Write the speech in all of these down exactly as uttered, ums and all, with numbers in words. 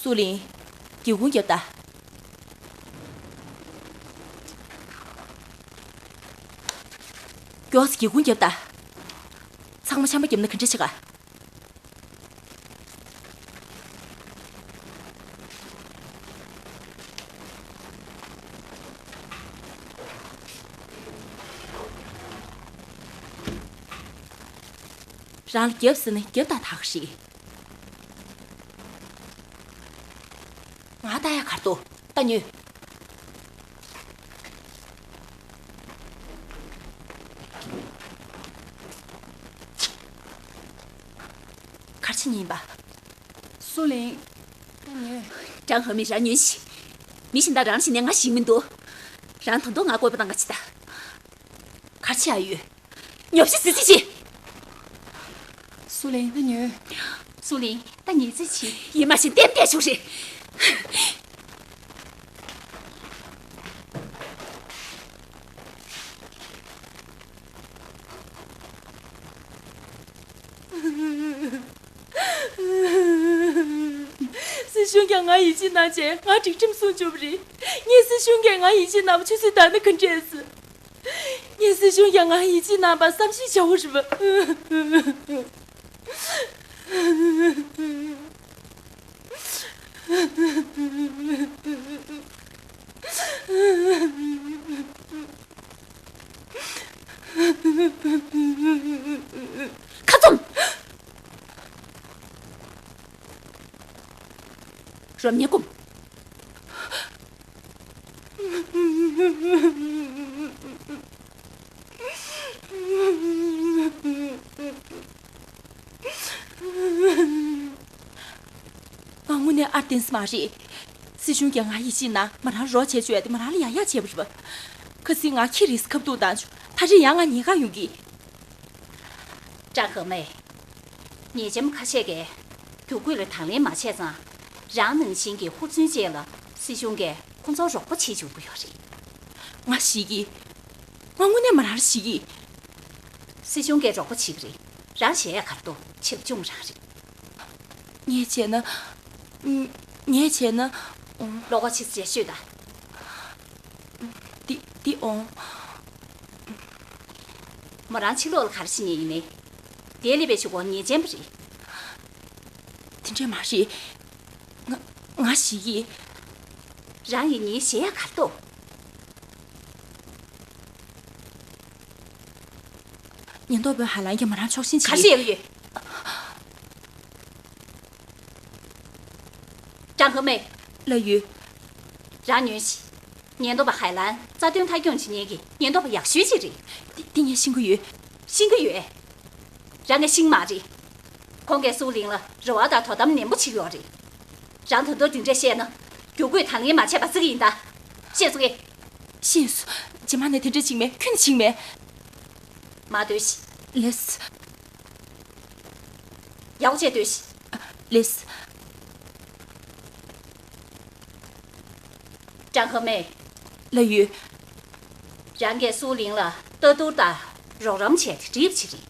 ཏུ་ལིན། སྒེའུ་ཁུང་བརྒྱབ་དང་། མགྱོགས་སེ་སྒེའུ་ཁུང་བརྒྱབ་དང་། ཚང་མ་ཆམ་པ་བརྒྱབ་ན་ག་འདྲ་བྱེད་ག། རང་ལ་བརྒྱབ་ཟེར་ན་བརྒྱབ་དང་ད་ག་རེད། ང་ལྟ་ཡ་གར་འདུག་ད་ཉོས། གར་ཕྱིན་ཡིན་པ། སུ་ལིན། ད་ཉོས། ཀྲང་ཧེ་མིན། རང་ཉོན་ཞིག་མི་གཞན་དག་རང་ཞིག་ནས་ང་ཞིག་མི་འདུག་རང་ད་དུང་ང་བཀོད་པ་བཏང་ག་ཕྱིན་ད། གར་ཕྱིན་ཨ་ཡོད། ཉོབ་ཤི་ཟི་ཟི་ཆི། སུ་ལིན། ད་ཉོས། སུ་ལིན། ད་ཉེས་ཚེ་ཆི། ཡིན་མ་ཤེས་ལྟེམ་ལྟེ་ཆུག་རེད། སྲིད་གཞུང་གིས་ང་ཡིད་ཆེས་གནང་བྱས་ང་སྒྲིག་ཁྲིམས་སྲུང་བཅུག་པ་རེད། ངས་སྲིད་གཞུང་གིས་ང་ཡིད་ཆེས་གནང་བ་ཆུད་ཟོས་བཏང་ན་ག་འདྲས། ངས་སྲིད་གཞུང་གིས་ང་ཡིད་ཆེས་གནང་བ་བསམ་ཤེས་བྱ་འོ་རེད་པ། ཁ་བཙུམ། རོ་མཉེ་སྐོམ། ང་དངོས་གནས་ཨར་བསྟན་ས་མ་རེད། སྲིད་གཞུང་གིས་ང་ཡིད་ཆེས་གནང་མ་རང་རོགས་བྱས་བཅུག་ཡ་དེ་མ་རང་ལ་ཡག་ཡག་བྱས་པ་རེད་པ། ཁ་སང་ང་ཁྱི་རེད་ཟེར་ཁ་བཏུག་བཏང་བྱུང་། ད་རེས་ཡང་ང་ཉེས་ཁ་ཡོང་གི། ཀྲང་ཧེ་མེ། ཉེས་ཅན་ཁ་ཤས་ཀྱིས་རྒྱུ་སྐུད་ལ་དང་ལེན་མ་བྱས་ཙང་། རང་ནང་བཞིན་གྱི་ཧུར་བརྩོན་ཅན་ལ་སྲིད་གཞུང་གིས་ཁོང་ཚོར་རོགས་པ་བྱེད་བཅུག་གི་ཡོད་རེད། ང་ཤི་གི། ང་དངོས་གནས་མ་རང་ཤི་གི། སྲིད་གཞུང་གིས་རོགས་པ་བྱེད་ཀྱི་རེད། རང་བྱེད་ཡ་ག་རེ་འདུག་བྱབ་ཆུང་རང་རེད། ངས་བྱས་ན། ངས་བྱས་ན། ལོག་ག་ཕྱི་ཟེར་ཤོད་ད། འདི་འདི་འོང་། མོ་རང་ཕྱི་ལོགས་ལ་ག་རེ་བྱེད་མཁན་ཡིན་ནའི། དེ་ལས་པའི་ཆུ་གོ་ཉེས་ཅན་པ་རེད། དེ་འདྲས་མ་རེད། ང་ང་ཞིག་གིས། རང་ཡིན་ཉེས་ཞེ་ཡག་གར་ཏོ། ཉེན་རྟོག་པས་ཧ་ལམ་གྱིས་མོ་རང་ཕྱོགས་ཞེན་བྱེད། ག་རེ་ཡོད་ཡོད། ཀྲང་ཧེ་མེ། ལགས་ཡོད། རང་ཉོན་ཞིག་ཉེན་རྟོག་པ་ཧའེ་ལན་རྩ་དོན་མཐའ་འཁྱོངས་བྱེད་མཁན་གྱི་ཉེན་རྟོག་པ་ཡག་ཤོས་ཅིག་རེད། འདི་འདི་ངས་ཤེས་ཀྱི་ཡོད། ཤེས་ཀྱི་ཡོད། རང་ངས་ཤེས་མ་རེད། ཁོང་གིས་སུའུ་ལིང་ལ་རེ་བ་དང་དོ་དམ་ནན་པོ་བྱེད་ཀྱི་ཡོད་རེད། རང་ད་དུང་འདི་འདྲ་བཤད་ན་རྒྱུ་སྐུད་དང་ལེན་མ་བྱས་པ་བརྩི་གི་ཡིན་ད། ཤེས་སོང་ངས། ཤེས་སོང་། རྗེས་མ་ནས་དེ་འདྲ་བྱེད་མེད། ཁྱོན་ནས་བྱེད་མེད། མ་སྡོད་ཤིག་ལེས། ཡག་པོ་བྱས་སྡོད་ཤིག་ལེས། ཀྲང་ཧེ་མེ། ལགས་ཡོད། རང་གིས་སུའུ་ལིང་ལ་ལྟ་བསྡུར་དང་རོགས་རམ་བྱས་ཏེ་འགྲིག་པ་ཅིག་རེད།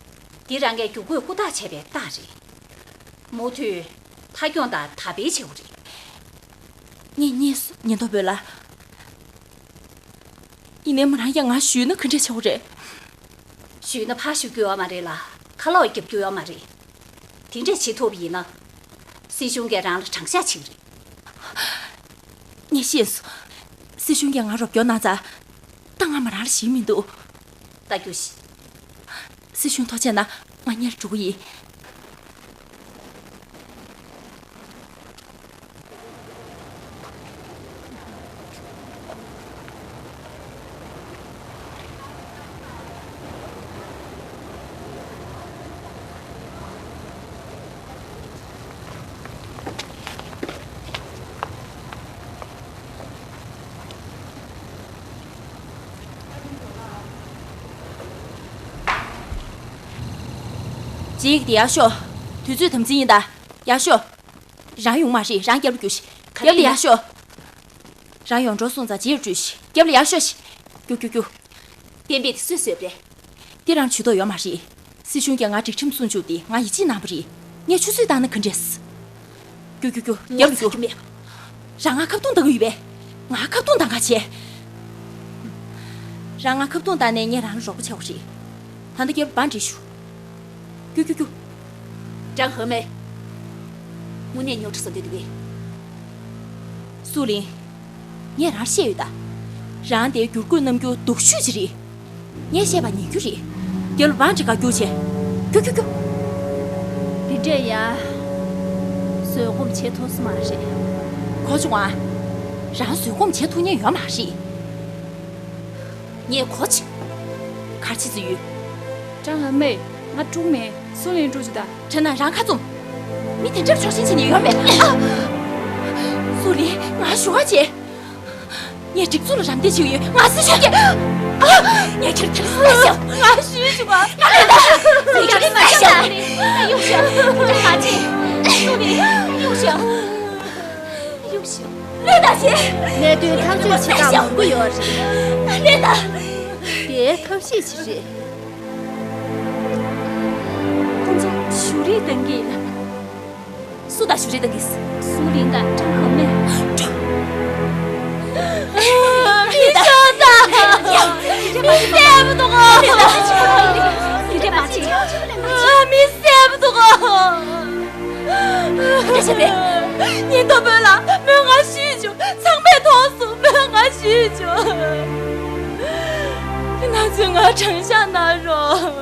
འདི་རང་གིས་རྒྱུ་སྐུད་ཧུར་ཐག་བྱས་པའི་རྟགས་རེད། མུ་མཐུད་མཐའ་འཁྱོངས་དང་དར་སྤེལ་བྱེད་དགོས་རེད། ངས་ངས་སུ་ཉེན་རྟོག་པ་ལ། ཡིན་ནའི་མོ་རང་ཡང་ང་ཞུས་ན་ག་འདྲས་ཆགས་ཀྱི་རེད། ཞུས་ན་ཕར་ཞུ་རྒྱུ་ཡོད་མ་རེད་ལ། ཁ་ལོག་རྒྱབ་རྒྱུ་ཡོད་མ་རེད། དེ་འདྲས་བྱེད་ཐུབ་པ་ཡིན་ན། སྲིད་གཞུང་གིས་རང་ལ་དྲང་གཞག་བྱེད་ཀྱི་རེད། ངས་ཤེས་སོང་། སྲིད་གཞུང་གིས་ང་རོགས་སྐྱོར་གནང་ཙང་། ད་ང་མོ་རང་ལ་ཞིག་མི་འདུག་ལྟ་རྒྱུ་ཞིག་སྲིད་གཞུང་ཐུགས་རྗེ་གནང་། ང་ཉལ་འགྲོ་གི་ཡིན། ཅིག་དེ་ཡར་ཤོག་དུས་ཚོད་དམ་འཛིན་ཡིན་ད། ཡར་ཤོག་རང་ཡོང་མ་རེད། རང་རྒྱབ་ལ་རྒྱུགས་ཤིག་ག་རེ་རྒྱབ་ལ་ཡིན། ཡར་ཤོག་རང་ཡོང་འགྲོ་སོང་ཙང་རྗེས་ལ་འགྲོས་ཤིག་རྒྱབ་ལ་ཡར་ཤོག་ཤིག་རྒྱུགས་རྒྱུགས་རྒྱུགས། གཏན་འབེབས་དེ་སུས་བཟོས་པ་རེད། འདི་རང་ཇུས་གཏོགས་ཡོད་མ་རེད། སྲིད་གཞུང་གིས་ང་སྒྲིག་ཁྲིམས་སྲུང་བཅུག་སྟེ་ང་ཡིད་ཆེས་གནང་བ་རེད། ངས་ཆུད་ཟོས་བཏང་ན་ག་འདྲས། རྒྱུགས་རྒྱུགས་རྒྱུགས། རྒྱབ་ལ་རྒྱུགས། རང་ང་ཁ་བརྡུང་བཏང་གི་ཡོད་པས། ང་ཁ་བརྡུང་བཏང་ག་བྱས། རང་ང་ཁ་བརྡུང་བཏང་ནས་ངས་རང་ལ་རོགས་པ་བྱ་དགོས་རེད། ད་ལྟ་རྒྱབ་ལ་འབའ་འདྲི་ཞུ། རྒྱུགས་རྒྱུགས་རྒྱུགས། ཀྲང་ཧེ་མེ། དངོས་གནས་རྙོག་དྲ་བཟོ་འདོད་འདུག་གས། སུའུ་ལིང་། ངས་རང་བཤད་ཡོད་ད། རང་དེའི་བསྒྱུར་བཀོད་རྣམ་འགྱུར་སྡུག་ཤོས་ཅིག་རེད། ངས་བཤད་པ་ཉན་རྒྱུ་རེད། རྒྱབ་ལ་འབའ་འདྲི་ག་རྒྱུགས་བྱས། རྒྱུགས་རྒྱུགས་རྒྱུགས། འདི་འདྲས་ཡ། བཟོད་སྒོམ་བྱེད་ཐུབ་ས་མ་རེད། གོ་བྱུང་ཨ། རང་བཟོད་སྒོམ་བྱེད་ཐུབ་མཁན་ཡོད་མ་རེད། ངས་གོ་ཆེ། གར་ཆི་ཟིག་ཡོད། ཀྲང་ཧེ་མེ། ང་དཀྲུག་མེད། སུའུ་ལིང་དཀྲུག་རྒྱུ་ད། དྲན་ན་རང་ཁ་བཙུམ། མི་དེ་འདྲར་ཕྱོགས་ཞེན་བྱེད་ནི་ཡོད་མེད། ཨ། སུའུ་ལིང་ང་ཞུ་བ་བྱེད། ངས་སྒྲིག་འཛུགས་ལ་རམ་འདེགས་བྱེད་ཡོད། ང་སུ་ཞུ་གི། ཨ། ངས་ཁྱེད་ཁྱེད་སུ་ཞུ། ང་ཞུ་ཞུ་བ། ང་ལས་ད། ངས་ཁྱེད་སུ་ཞུ། ཡོང་ཞུ། ཁྱེད་མ་བྱེད། སུའུ་ལིང་ཡོང་ཞུ། ཡོང་ཞུ། ལས་ད་ཞེ། གནད་དོན་ཐག་གཅོད་བྱེད་སྟངས་མང་པོ་ཡོད་རེད། ལས་ད། དེའི་ཐབས་ཤེས་ཅིག་རེད། ཁོང་ཚོ་གཞུག་རེས་གཏང་གི་ཡིན། སུ་དང་གཞུག་རེས་གཏང་གི། སུའུ་ལིང་དང་ཀྲང་ཧེ་མེ། མི་ཤོག་ད། མི་སེམས་སྡུག་གོ། མི་སེམས་སྡུག་གོ། ཨ། ཉིན་ཐོ་བོད་ལ་མོས་ང་ཞུས་བྱུང་། ཚང་མས་མཐོང་སོང་། མོས་ང་ཞུས་བྱུང་། ཁྱེད་རང་ཚོས་ང་དྲང་བཞག་གནང་རོགས།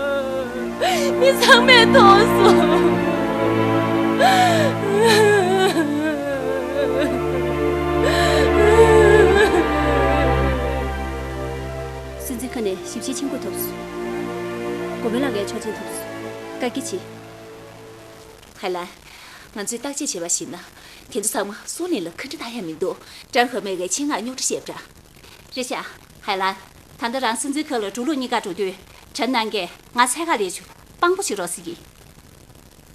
མི་ཚང་མས་མཐོང་སོང་། སྲིད་འཛིན་ཁང་ནས་ཞིབ་བཤེར་ཆེན་པོ་ཐོབ་སོང་། གོ་མེ་ལགས་ཀྱི་ཆོག་མཆན་ཐོབ་སོང་། བཀའ་དགེ་ཆེ། ཧའེ་ལན། ང་ཚོས་བརྟག་དཔྱད་བྱས་པར་གཞིགས་ན། དེ་ཚོ་ཚང་མ་སུའུ་ལིང་ལ་ཁ་འདྲི་ལྟ་ཡ་མི་འདུག་ཀྲང་ཧེ་མེ་གིས་ཆེད་མངགས་རྙོག་དྲ་བཤད་པ་འདྲ། རེད་ཤག་ཧའེ་ལན། ད་ལྟ་རང་སྲིད་འཛིན་ཁང་ལ་འགྲོ་ལུགས་གཉིས་ཀ་འགྲོ་དུས་དྲན་གནང་གས་ང་འཚོལ་ག་སླེབས་བྱུང་། དཔང་པོ་བྱེད་རོགས་ཟེར་གྱིས།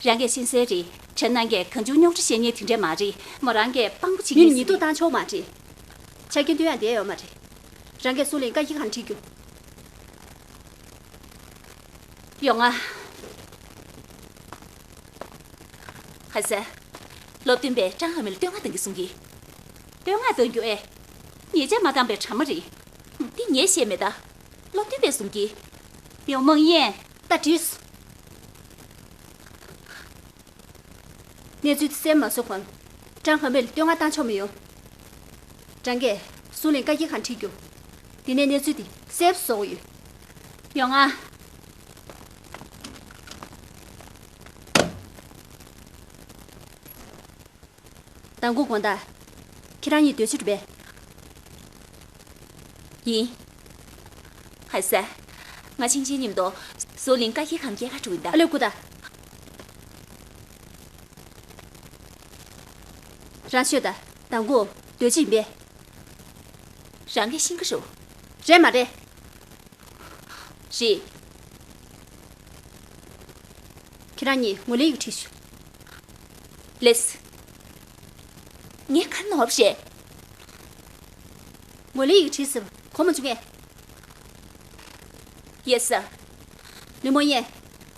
རང་གིས་ཤེས་གསལ་རེད། དྲན་གནང་གས་གང་བྱུང་རྙོག་དྲ་བཤད་མཁན་དེ་འདྲས་མ་རེད། མོ་རང་གིས་དཔང་པོ་བྱེད་མཁན་ཉིན་ཉིན་ཐོ་བཏང་ཆོག་མ་རེད། ཆ་རྐྱེན་སྟོན་ཡ་བསྡད་ཡོད་མ་རེད། རང་གིས་སུའུ་ལིང་བཀའ་སྐྱིད་ཁང་ཁྲིད་རྒྱུ། ཡོང་ང་། ཧ་སེ། སློབ་སྟོན་པས་ཀྲང་ཧེ་མེ་ལ་བསྟོད་བསྔགས་གཏང་གི་གསུང་གི། བསྟོད་བསྔགས་གཏང་རྒྱུ་ཨེ། ཉེས་ཆད་མ་བཏང་པའི་གྲ་མ་རེད། འདི་ངས་བཤད་མེད་ད། སློབ་སྟོན་པས་གསུང་གི། ཡོང་མང་ཡེ། ད་བྲིས་སོང་། གནས་ཚུལ་དེ་གསལ་མ་བཟོ་གོང་། ཀྲང་ཧེ་མེ་ལ་བསྟོད་བསྔགས་བཏང་ཆོག་མི་ཡོང་། རང་གིས་སུའུ་ལིང་བཀའ་སྐྱིད་ཁང་ཁྲིད་རྒྱུ། དེ་ནས་གནས་ཚུལ་དེ་གསལ་པོ་བཟོ་དགོས་ཡོད། ཡོང་ང་། མདང་དགོང་དགོང་དག་ཁྱེད་རང་གཉིས་སྡོད་ཆ་གྲུབ་པས། ཡིན། ཧ་སེ། ང་ཆིང་ཆིང་མཉམ་དུ་སུའུ་ལིང་བཀའ་སྐྱིད་ཁང་སྐྱེལ་ག་འགྲོ་གི་ཡིན་ད། ཨ་ལེ་སྐུ་ད། རང་ཤོད་ད། མདང་དགོང་སྡོད་ཆ་ཡིན་པས། རང་གིས་ཤེས་ཀྱི་རེད། རེད་མ་རེད། རེད། ཁྱེད་རང་གཉིས་ངོས་ལེན་ཡིག་བྲིས་ཤོག་ལེས། ངས་ག་རེ་ནོར་བ་རེད། ངོས་ལེན་ཡིག་བྲིས་ཟེར་བ་གོ་མ་བྱུང་ངས། ཡེ་སར། ལི་མོ་ཡེ།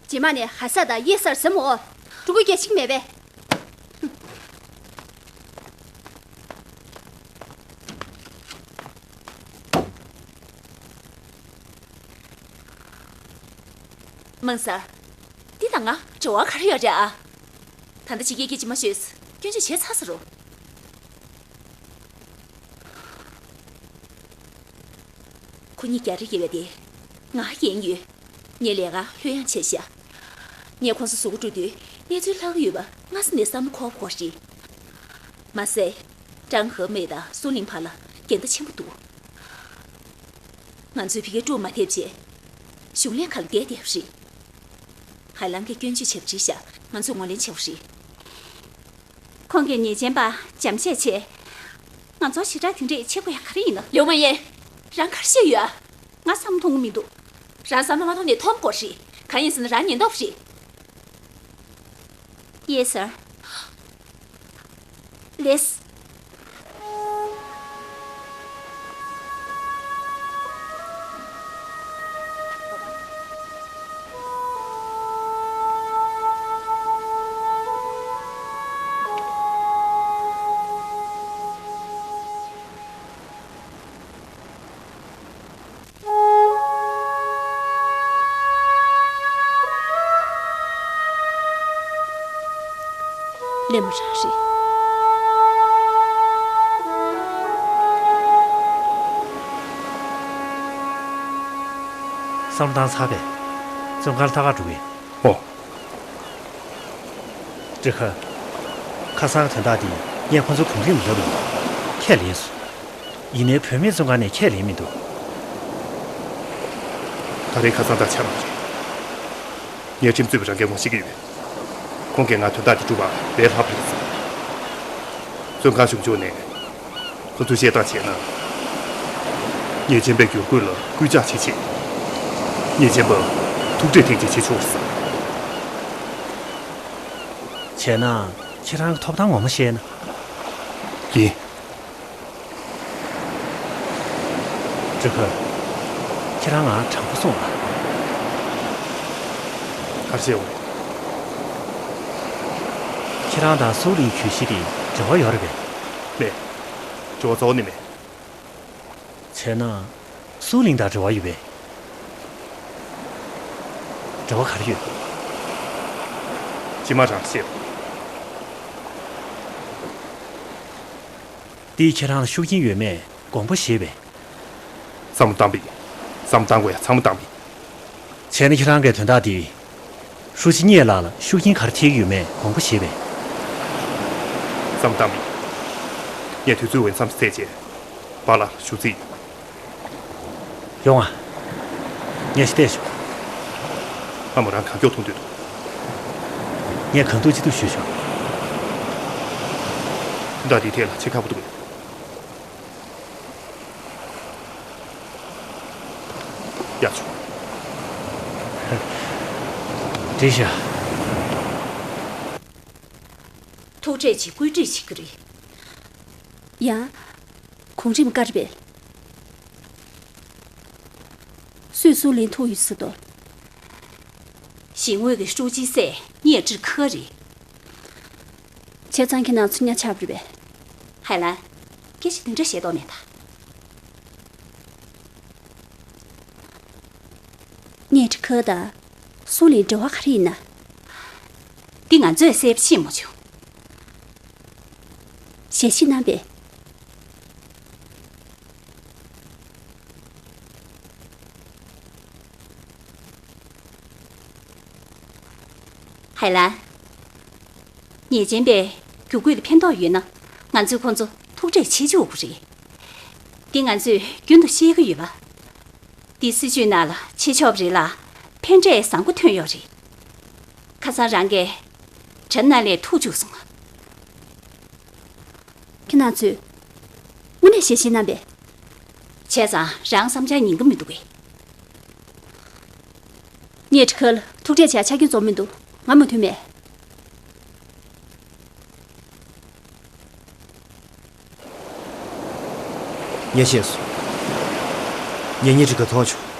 རྗེས་མ་ནས་ཧ་སར་དང་ཡེ་སར་ཟེར་མོ། ཀྲུང་གོའི་སྐད་ཤེས་ཀྱི་མེད་པས། མང་སར། འདི་དང་ང་འབྲེལ་བ་ག་རེ་ཡོད་རེད་ཨ། ད་ལྟ་ཕྱི་རྒྱལ་སྐད་ཅིག་མ་ཤོད། སྐྱོན་བརྗོད་བྱས་ཚར་ཟེར་རོ། ཁོ་གཉིས་རྒྱ་རི་རྒྱལ་བ་དེ་ང་ཡིན་ཡོད། ངས་ལས་ཀ་ལྷོད་ཡངས་བྱས་ཤག་ངས་ཁོང་ཚོ་བཟོ་འགོ་འགྲོ་དུས་གནས་ཚུལ་ལྷག་གི་ཡོད་པ་སྔ་ས་ནས་བསམ་བློ་འཁོར་བ་ཁོ་རེད། མ་ཟད། ཀྲང་ཧེ་མེ་དང་སུའུ་ལིང་བར་ལ་འགལ་ཟླ་ཆེན་པོ་འདུག་ང་ཚོས་ཕ་གིར་དཀྲུག་མ་ཐེབས་བྱས། གཞུང་ལས་ཁང་ལ་བསྡད་བསྡད་པ་རེད། ཧ་ལམ་གྱི་སྐྱོན་བརྗོད་བྱས་པ་རེད་ཤག་ང་ཚོས་ངོས་ལེན་བྱས་པ་རེད། ཁོང་གི་ཉེས་ཅན་པ་འཇམ་བྱས་བྱས། ང་ཚོར་ཞེ་དྲག་དེ་འདྲས་བྱེད་དགོས་ཡ་ག་རེ་ཡིན་ནམ། ལིའུ་མང་ཡེ། རང་ག་རེ་བཤད་ཡོད་ཨ། ང་བསམ་མཐོང་གི་མི་འདུག་རང་བསམ་བློ་མ་གཏོང་ནས་འཐོམ་དགོས་རེད། གང་ཡིན་ཟེར་ན་རང་ཉེན་རྟོག་པ་རེད། ཡེ་སར། ལེས། སླེབས་མ་རག་རེད། བསམ་བློ་བཏང་ཚར་པས། བཙོན་ཁང་ལ་ལྟ་ག་འགྲོ་གི་ཡིན། ཨོ། སྤྲུལ་ཁ། ཁ་སང་གི་དོན་དག་འདི་ངས་ཁོ་ཚོའི་གོང་རིམ་ལ་ལབ་ཡིན། ཁས་ལེན་སོང་། ཡིན་ནའི་བུད་མེད་བཙོན་ཁང་ནས་ཁས་ལེན་མི་འདུག་ད་རེས་ཁ་སང་དང་ཆ་མ་རེད། ངས་ཁྲིམས་རྩོད་པ་རང་འགན་དབང་བཞེས་ཀྱི་ཡོད། ཁོང་གིས་ང་དོན་དག་འདི་སྒྲུབ་པར་འབད་ལྷག་པ་རེད་ཟེར། བཙོན་ཁང་གཞུང་ཕྱོགས་ནས་ཁོ་ཚོས་བཤད་སྟངས་བྱས་ན། ཉེས་ཅན་པའི་བསྒྱུར་བཀོད་ལ་སྐུལ་ལྕག་བྱེད་ཆེད། ཉེས་ཅན་པ་ཐུག་འཕྲད་ཐེངས་གཅིག་བྱེད་ཆོག་ཟེར། བྱས་ན་ཁྱེད་རང་གི་ཐོབ་ཐང་ངོ་མ་བཤད་ན། ཡིན། སྤྲུལ་སྐུ། ཁྱེད་རང་ང་དྲང་པོ་གསུངས་ཨ། ག་རེ་བཤད་འོང་། ཁྱེད་རང་དང་སུའུ་ལིང་གྱོད་གཞི་དེ་འབྲེལ་བ་ཡོད་རེད་པས། མེད། འབྲེལ་བ་རྩ་བ་ནས་མེད། བྱས་ན། སུའུ་ལིང་དང་འབྲེལ་བ་ཡོད་པས། འབྲེལ་བ་ག་རེ་ཡོད། ཅི་མ་རང་བཤད། འདིས་ཁྱེད་རང་ལ་ཤུགས་རྐྱེན་ཡོད་མེད་དགོངས་པ་བཞེས་པས། བསམ་བློ་བཏང་པས། བསམ་བློ་བཏང་དགོས་ཡ་ཚང་མ་བཏང་པས། བྱས་ན་ཁྱེད་རང་གིས་དོན་དག་འདི། ཧྲུའུ་ཅི་ཉེ་ལགས་ལ་ཤུགས་རྐྱེན་ག་རེ་ཐེབས་ཀྱི་ཡོད་མེད་དགོངས་པ་བཞེས་པས། བསམ་བློ་བཏང་པས། ངས་དུས་ཚོད་འོས་འཚམ་ཞིག་བཙལ་རྗེས། པཱ་ལགས་ལ་ཞུ་རྩིས་ཡོད། ཡོང་ང་། ངས་ཤིག་བལྟས་ཤོག་ཨ་མ་རང་གང་མགྱོགས་ཐུག་འདོད་འདུག་ངས་གང་ཐུབ་ཅི་ཐུབ་ཞུས་ཤོག་ད་འདིའི་ཐད་ལ་བྱེད་ཁག་པོ་འདུག་ཡག་བྱུང་། འགྲིག་ཤག་ཐུག་འཕྲད་ཅིག་བཀོད་སྒྲིག་བྱེད་ཀྱི་རེད། ཡ། གོང་རིམ་བཀའ་རེད་པས། སུས་སུའུ་ལིང་ཐུག་ཡོད་ཟེར་དོ། ཞིང་ངོས་ཀྱི་ཧྲུའུ་ཅི་སྲས་ཉེ་ཀྲི་ཁ་རེད། བྱས་ཙང་ཁྱེད་རང་ཚོ་གཉའ་ཆག་པ་རེད་པས། ཧའེ་ལན། སྐད་ཆ་དེ་འདྲ་བཤད་དོགས་མེད་ད། ཉེ་ཀྲི་ཁ་དང་སུའུ་ལིང་འབྲེལ་བ་ག་རེ་ཡིན་ན། འདི་ང་ཚོས་གསལ་པོ་ཤེས་མ་བྱུང་། ཞལ་བཞེས་གནང་པས། ཧའེ་ལན། ཉེས་ཅན་པས་བསྒྱུར་བཀོད་དེ་ཕན་ཐོགས་ཡོད་ན་ང་ཚོས་ཁོང་ཚོ་ཐུག་འཕྲད་བྱེད་ཆོག་གི་རེད། འདི་ང་ཚོས་རྒྱུན་དུ་བཤད་ཀྱི་ཡོད་པ། འདི་སྲིད་བྱུས་ནང་ལ་བྱེད་ཆོག་པ་རེད་ལ་ཕན་འབྲས་བཟང་པོ་ཐོན་ཡོད་རེད། ཁ་སང་རང་གིས་དྲ་ནང་ལ་ཐུག་བཅུག་སོང་ང་། ཁྱེད་རང་ཚོས་དངོས་གནས་ཞལ་བཞེས་གནང་པས། བྱས་ཙང་རང་བསམ་འཆར་ཉན་གི་མི་འདུག་གས། ཉེ་ཀྲི་ཁ་ལ་ཐུག་འཕྲད་བྱ་ཆ་རྐྱེན་འཛོམས་མི་འདུག་ང་མོས་མཐུན་མེད། ངས་ཤེས་སོང་། ངས་ཉེ་ཀྲི་ཁ་མཐོང་བྱུང་།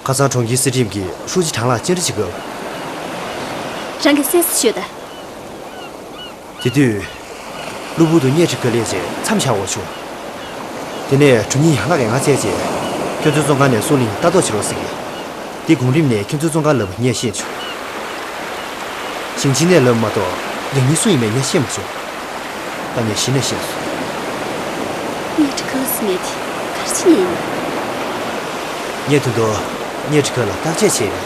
ཁ་སང་གྲོང་ཁྱེར་སྲིད་ཁྲིམས་ཀྱི་ཧྲུའུ་ཅི་ཁྲང་ལགས་བཅར་འདྲི་བྱེད་སྐབས། རང་གིས་གསལ་གསལ་ཤོད་དང་། དེ་དུས། གློ་བུར་དུ་ཉེ་ཀྲི་ཁ་སླེབས་རྗེས་མཚམས་བཞག་འོ་བྱུང་། དེ་ནས་དྲུང་ཉིད་ཡང་ལགས་ཀྱིས་ང་བཙལ་རྗེས། ཁྱོད་ཚོའི་བཙོན་ཁང་ནས་སུའུ་ལིང་ལྟ་རྟོག་བྱེད་རོགས་ཟེར་གྱིས། འདི་གོང་རིམ་ནས་ཁྱོད་ཚོའི་བཙོན་ཁང་ལབ་པ་ངས་ཤེས་བྱུང་། ཞིང་ཆེན་ནས་ལབ་མ་གཏོགས་ཡང་སྙིང་སུ་ཡིན་མིན་ངས་ཤེས་མ་བྱུང་། ད་ངས་གཞི་ནས་ཤེས་སོང་། ཉེ་ཀྲི་ཁ་ཟེར་མཁན་དེ་ག་རེ་བྱེད་མཁན་ཡིན་ནམ། ངས་དོན་དུ་ཉེ་ཀྲི་ཁ་ལ་བརྟག་དཔྱད་བྱས་ཡོད།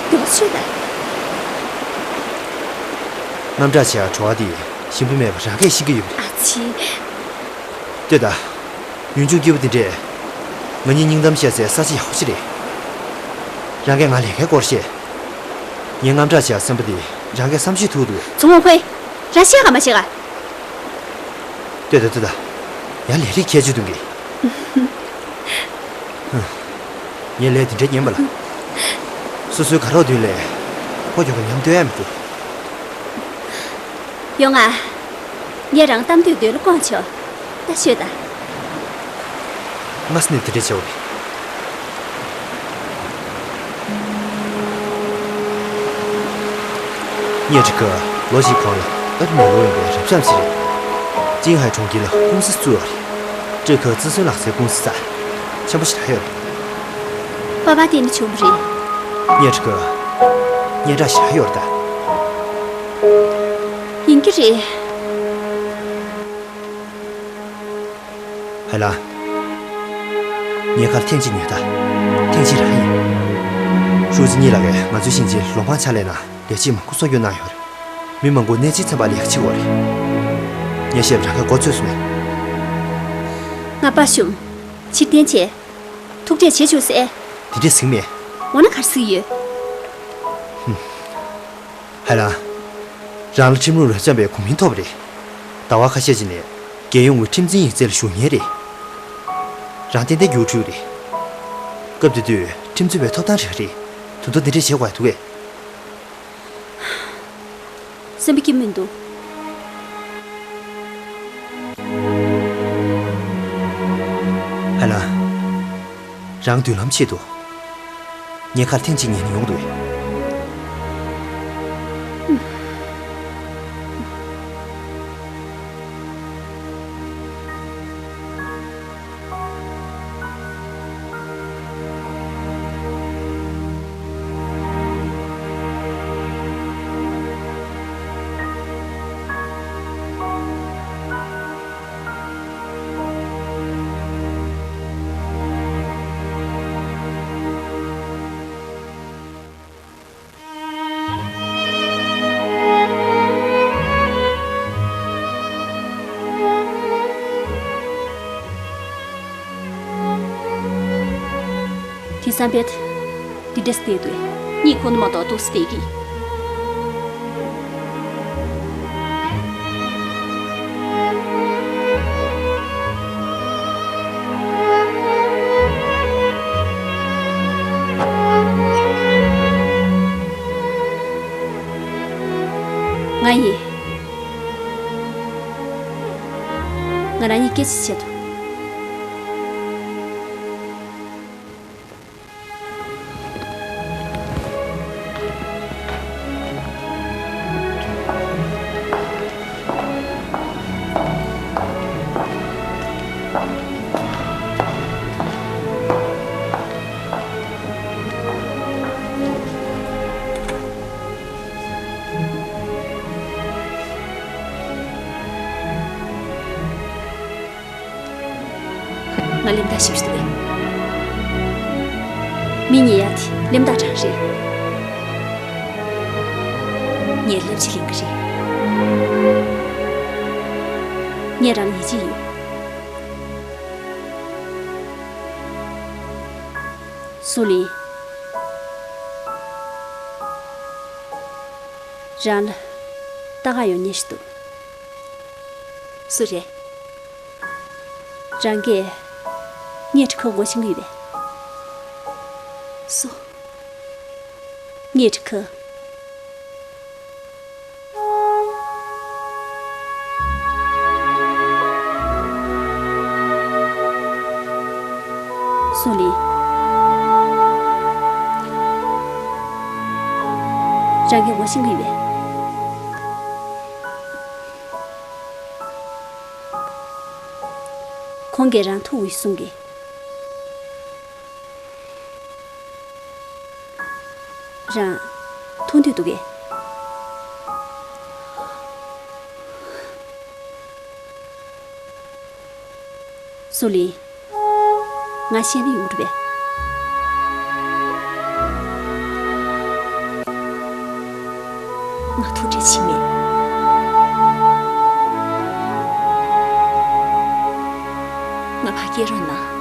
དེ་བ་ཤོད་དང་། དངངས་སྐྲག་བྱེད་ཡག་བྲོ་བ་འདི་ཞིམ་པོ་མེད་པ་རང་གིས་ཤེས་ཀྱི་ཡོད་པ་རེད། ཨ་ཙི། ལྟོས་དང་། ཡུལ་ལྗོངས་སྐྱིད་པོ་འདི་འདྲས། ང་གཉིས་སྙིང་གཏམ་བཤད་སའི་ས་ཆ་ཡག་པོ་ཞིག་རེད། རང་གིས་ང་ལས་ཀའི་སྐོར་བཤད། ངའི་དངངས་སྐྲག་བྱེད་ཡག་སེམས་པ་འདི་རང་གིས་བསམ་ཤེས་ཐུབ་འདུག་ཙུང་ཝུའུ་ཧུའེ། རང་བཤད་ག་མ་བཤད་ག་ལྟོས་དང་ལྟོས་དང་། ཡང་ལས་རིགས་ཁྱད་ཆོས་འདུག་གི། ངས་ལས་དེ་འདྲ་ཉན་པ་ལ། སོ་སོའི་དགའ་རོགས་མདུན་ལས་ཕོ་ཁྱོ་ག་ཉམས་སྟོན་ཡ་མི་འདུག་ཡོང་ང་། ངས་རང་གཏམ་དུས་འདོད་བློ་སྐོང་ཆོག་ད་ཤོད་དང་། སྔ་ས་ནས་དེ་འདྲ་བྱས་པ་རེད། ཉེ་ཀྲི་ཁ་ལོ་གཅིག་གོང་ལ་ཨ་ཏི་མེ་ལོ་ཡིན་པའི་རབ་འབྱམས་ཤིག་རེད། ཅིང་ཧའེ་གྲོང་ཁྱེར་ལ་ཀུང་སི་བཙུགས་པ་རེད། ཀྲི་ཁ་ཙི་སུན་ལག་རྩལ་ཀུང་སི་རྩ་ཆེན་པོ་ཞིག་རག་ཡོད་རེད། པ་པ་དེ་ནི་བྱུང་བ་རེད། ཉེ་ཀྲི་ཁ། སྙན་གྲགས་ཞེ་དྲག་ཡོད་རེད་ད། གི་རེད། ཧའེ་ལང་། ངའི་ཁར་ཐེངས་གཅིག་ཉོས་དང་། ཐེངས་གཅིག་རག་ཡིན། ཧྲུའུ་ཅི་གཉིས་ལགས་ཀྱིས་ང་ཚོའི་ཞིང་ཆེན་ལུང་ཕང་ཕྱག་ལས་ནང་ལས་བྱེད་མང་པོ་གསོ་སྐྱོང་གནང་ཡོད་རེད། མི་མང་པོ་གནས་ཆེན་ཚན་པ་ལ་ཡག་ཆེ་བོ་རེད། ངས་བཤད་པ་རང་གིས་མགོ་ཚོས་སོང་ངས། ང་པ་ཞུམ། ཕྱིར་འཐེན་བྱས། ཐུག་འཕྲད་བྱེད་ཆོག་ཟེར། དེ་འདྲས་ཟེར་གྱི་མེད། འོ་ན་ག་རེ་ཟེར་གྱི་ཡོད། ཧུམ། ཧའེ་ལང་། རང་ལ་ཁྲིམས་ལུགས་རོལ་མཚམས་པའི་གོ་མིང་ཐོབ་པ་རེད། ཟླ་བ་ཁ་ཤས་ཅིག་ནས་རྒྱལ་ཡོངས་ཀྱི་ཁྲིམས་འཛིན་ཡིག་ཚད་ལ་ཞུགས་མཁན་རེད། རང་ཏན་ཏན་རྒྱུགས་འགྲོ་གི་རེད། སྐབས་དེ་དུས་ཁྲིམས་རྩོད་པའི་ཐོབ་ཐང་རག་གི་རེད། ད་དུང་དེ་འདྲས་བྱེད་དགོས་འདུག་གས། སེམས་པ་སྐྱིད་མི་འདུག། ཧའེ་ལང་། རང་མདུན་ལམ་ཆེད་དུ། ངའི་ཁར་ཐེངས་གཅིག་ཉན་ཡོང་འདུག། དེང་སང་པད། འདི་འདྲས་བསྡད་འདུག། གཉིད་ཁུག་ནས་མ་གཏོགས་འདུག་སེ་བསྡད་ཀྱི། ང་ཡིན། ང་རང་ཉིད་སྐད་ཆ་བཤད་དོ། ང་གླེན་རྟགས་ཞིག་རེད། མི་ཉལ་ཡག་དེ་གླེན་རྟགས་གྲས་རེད། ངས་སླེབས་ཕྱིར་ལེན་གྱི་རེད། ངས་རང་ལ་ཡིད་ཆེས་ཡོད། སུ་ལིན། རང་ལ་ལྟ་ག་ཡོང་མཁན་ཞིག་འདུག། སུ་རེད། རང་གིས་ངའི་ཁྲི་ཁ་ངོ་ཤེས་ཀྱི་ཡོད་པས། སུ། ངའི་ཁྲི་ཁ། སུ་ལིན། རང་གིས་ངོ་ཤེས་ཀྱི་ཡོད་པས། ཁོང་གིས་རང་ཐུག་འོས་གསུང་གི། རང་མཐོང་འདོད་འདུག་གས། སུ་ལིན། ང་བཤད་ན་ཡོང་འགྲོ་བས། ང་ཐུག་འཕྲད་བྱེད་མེད། ང་ཕར་སྐྱེལ་རོགས་གནང་།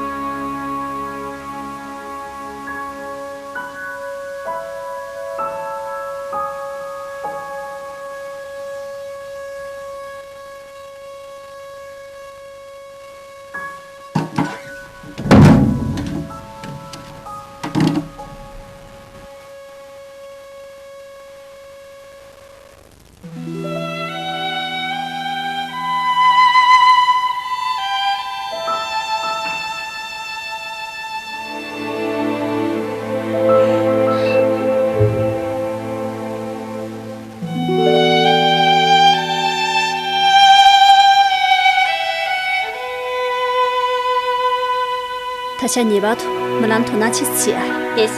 ད་ཆ་ངེས་པར་དུ་མི་ལ་དོ་སྣང་ཆེ་ཙམ་བྱེད་ཨ། ཨེས།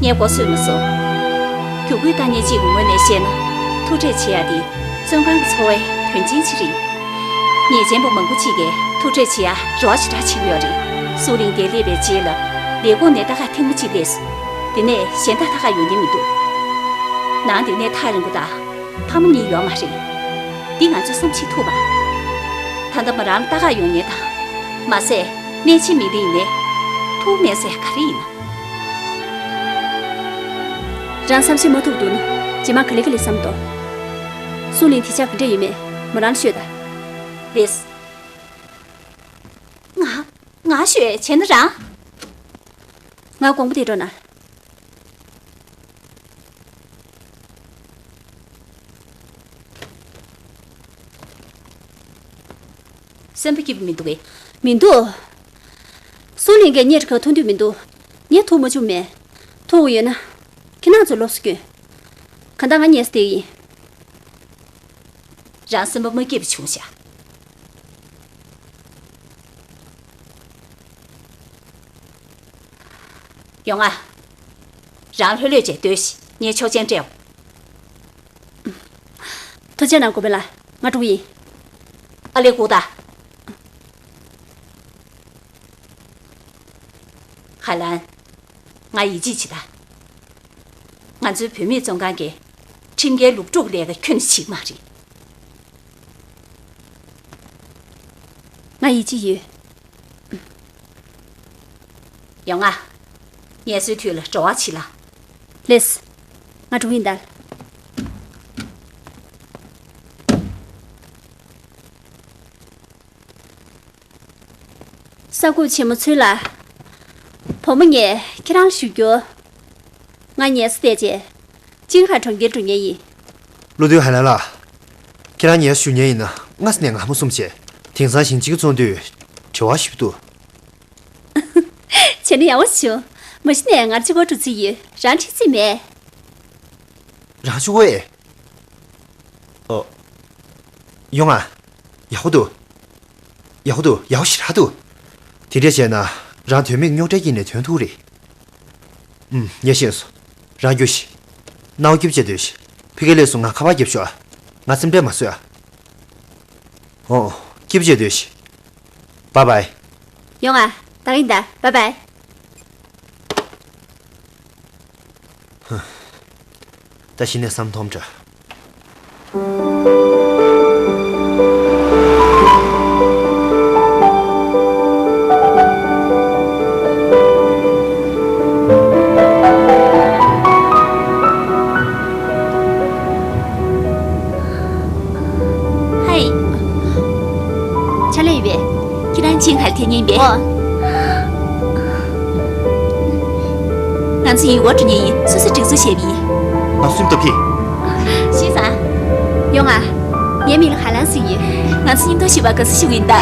ངས་མགོ་ཚོས་མ་སོང་། ཞུ་སྐུལ་བཏང་མཁན་གཅིག་གི་ངོས་ནས་བཤད་ན། ཐུགས་ཁྲལ་བྱེད་ཡ་དེ་བཙོན་ཁང་གི་འཚོ་བའི་དོན་ཆེན་ཅིག་རེད། ཉེས་ཅན་པ་མང་པོ་ཅིག་གིས་ཐུགས་ཁྲལ་བྱེད་ཡ་རེ་བ་ཞེ་དྲག་བྱེད་ཀྱི་ཡོད་རེད། སུའུ་ལིང་འདིར་སླེབས་པའི་རྗེས་ལ། ལས་ཁུངས་ནས་ལྟ་ག་ཐེངས་མ་གཅིག་སླེབས་སོང་། དེ་ནས་གཞན་དག་ལྟ་ག་ཡོང་མཁན་མི་འདུག་ནང་དེ་ནས་ཐག་རིང་པོ་དང་། ཕ་མ་གཉིས་ཡོད་མ་རེད། འདི་ང་ཚོས་བསམ་ཤེས་ཐུབ་པ། ད་ལྟ་མོ་རང་ལ་ལྟ་ག་ཡོང་མཁན་དང་། མ་ཟད་གནས་ཆེན་མི་ལིང་ནས་ཐུག་མེད་ཟེར་ག་རེ་ཡིན་ན། རང་བསམ་ཤེས་མ་ཐུབ་འདུག་ན། རྗེས་མ་ག་ལེ་ག་ལེ་བསམ་དོ། སུའུ་ལིང་དེ་ཆ་ག་འདྲ་ཡོད་མེད་མོ་རང་ལ་ཤོད་ད། ལེས། ང་། ང་ཤོད་བྱས་ན་རང་། ང་དགོངས་པ་དེ་འགྲོ་ན། སེམས་པ་སྐྱིད་པོ་མི་འདུག་གས། མི་འདུག་སུའུ་ལིང་གིས་གཉེར་ག་ཐུག་འདོད་མི་འདུག་ངས་ཐུག་མ་བཅུག་མེད། ཐུག་ཡོད་ན། ཁྱེད་རང་ཚོ་ལོགས་སུ་སྐྱོན། གང་ལྟར་ང་ཉལ་ས་དེ་ཡིན། རང་སེམས་པ་མ་སྐྱིད་པ་བྱུང་ཤག་ཡོང་ང་། རང་ལྷོད་ལྷོད་བྱས་སྡོད་ཤིག་ངས་ཆོག་མཆན་སྤྲད་འོང་། ཐུགས་རྗེ་གནང་། གོ་བེ་ལ། ང་འགྲོ་གི་ཡིན། ཨ་ལེ་སྒུག་ད། ཧའེ་ལན། ང་ཡིད་ཆེས་བྱེད་ད། ང་ཚོའི་བུད་མེད་བཙོན་ཁང་གི་ཁྲིམས་འགལ་ལུག་ཕྲུག་ལས་ཀ་ཁྱོན་ནས་བྱེད་ཀྱི་མ་རེད། ང་ཡིད་ཆེས་ཡོད། ཡོང་ང་། ངལ་གསོའི་དུས་ལ་བྲོ་བ་བྱེད་ལ། ལེས། ང་འགྲོ་གི་ཡིན་ད། ས་ཁུག་ཆེན་མོ་ཚུན་ལ། བུ་མོ་ངས་ཁྱེད་རང་ལ་ཞུ་རྒྱུ། ང་ཉལ་ས་བལྟས་རྗེས། ཅིང་ཧའེ་གྲོང་ཁྱེར་འགྲོ་མཁན་ཡིན། བློ་མཐུན་ཧའེ་ལན་ལགས། ཁྱེད་རང་ཉལ་ས་ཞུ་མཁན་ཡིན་ན་སྔ་ས་ནས་སྔ་མོ་གསུངས་བྱས། དེང་སང་ཞིང་གཅིག་བཙོང་དུས་བྲེལ་བ་ཞེ་པོ་འདུག་བྱས་ན་ཡག་པོ་བྱུང་། མ་གཞི་ནས་ང་གཅིག་པོ་འགྲོ་རྩིས་ཡོད། རང་འཁྲིད་རྩིས་མེད། རང་གཅིག་པོ་ཨེ། ཨོ། ཡོང་ང་། ཡག་པོ་འདུག་ཡག་པོ་འདུག་ཡག་པོ་ཞེ་དྲག་འདུག་དེ་འདྲས་བྱས་ན་རང་དོན་མེད་རྙོག་དྲའི་དཀྱིལ་ནས་ཐོན་ཐུབ་རེད། ཨུམ། ངས་ཤེས་སོང་། རང་རྒྱུགས་ཤིག་སྣང་བ་སྐྱིད་པོ་བྱས་སྡོད་ཤིག་ཕ་གིར་སླེབས་སོང་། ང་ཁ་པར་རྒྱབ་ཤོག་ང་སེམས་ཁྲལ་མ་བཟོ་ཨ། ཨོ། སྐྱིད་པོ་བྱས་སྡོད་ཤིག་བཱའི་བཱའི། ཡོང་ང་། ད་གིན་ད། བཱའི་བཱའི། ད་གཞི་ནས་བསམ་མཐོང་འདྲ། ཧའི། ཕྱག་ལས་ཡོད་པས། ཁྱེད་རང་ཅིང་ཧའེ་ལ་ཐད་མཁན་ཡིན་པས། ཨོ། ང་ཚོ་ཡུལ་སྐོར་འགྲོ་མཁན་ཡིན། སོ་སོས་སྒྲིག་འཛུགས་བྱས་པ་ཡིན། ང་ཚོ་སེམས་སྟོབས་ཐིག་ཤེས་སོང་། ཡོང་ང་། ངའི་མིང་ལ་ཧའེ་ལན་ཟེར་གྱི་ཡོད། ང་ཚོ་མཉམ་དུ་ཞུགས་པར་དགའ་བསུ་ཞུ་གི་ཡིན་ད།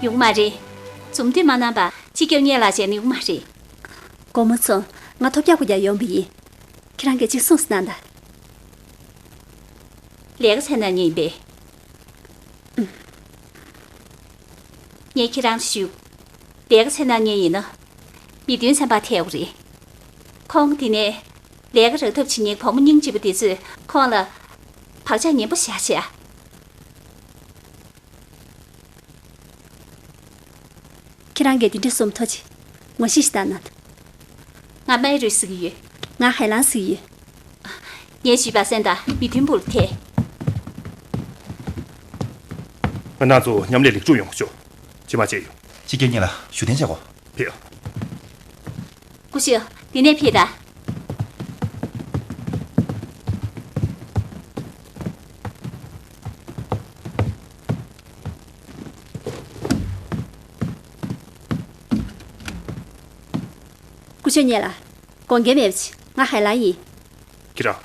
ཡོང་མ་རེད། འཛོམས་དུས་མ་གནང་པ་སྤྱི་ཁྱབ་བརྙན་ལ་བྱས་ནས་ཡོང་མ་རེད། སྒོར་མོ་ཚོ། ང་ཐོབ་རྒྱག་པོ་རྒྱག་ཡོང་པ་ཡིན། ཁྱེད་རང་གིས་གཅིག་གསུངས་སུ་གནང་དང་། ལས་ཀ་མཚན་གནང་མཁན་ཡིན་པས། ངས་ཁྱེད་རང་ཞུ། ལས་ཀ་མཚན་གནང་མཁན་ཡིན་ན། མི་བདུན་ཚན་པར་ཐད་ཡོད་རེད། ཁོང་དེ་ནས་ལས་ཀ་རག་ཐབས་བྱེད་མཁན་བུ་མོ་སྙིང་རྗེ་པོ་དེ་ཚོས་ཁོང་ལ་བག་ཆགས་ངན་པོ་བཞག་བྱས། ཁྱེད་རང་གིས་དེ་འདྲ་གསུངས་ཐུབ་ཅི། ངོ་ཤེས་ཤིག་བཏང་ན། ང་མའི་རུས་ཟེར་གྱི་ཡོད། ང་ཧའེ་ལན་ཟེར་གྱི་ཡོད། ངས་ཞུས་པ་གསན་དང་། མི་མཐུན་པོར་ཐད། ང་རང་ཚོ་མཉམ་ལས་ལེགས་གྲུབ་ཡོང་བ་ཤོག་ཅི་མ་བྱས་ཡོད། སྤྱི་ཁྱབ་གཉིས་ལ་ཞུ་གཏན་བྱ་དགོས། ཕེབས། སྐུ་ཞབས། འདི་ནས་ཕེབས་དང་། སྐུ་ཞབས་གཉིས་ལ། དགོངས་འགལ་མེད་པ་བྱེད། ང་ཧའེ་ལན་ཡིན། ཁྱེད་རང་།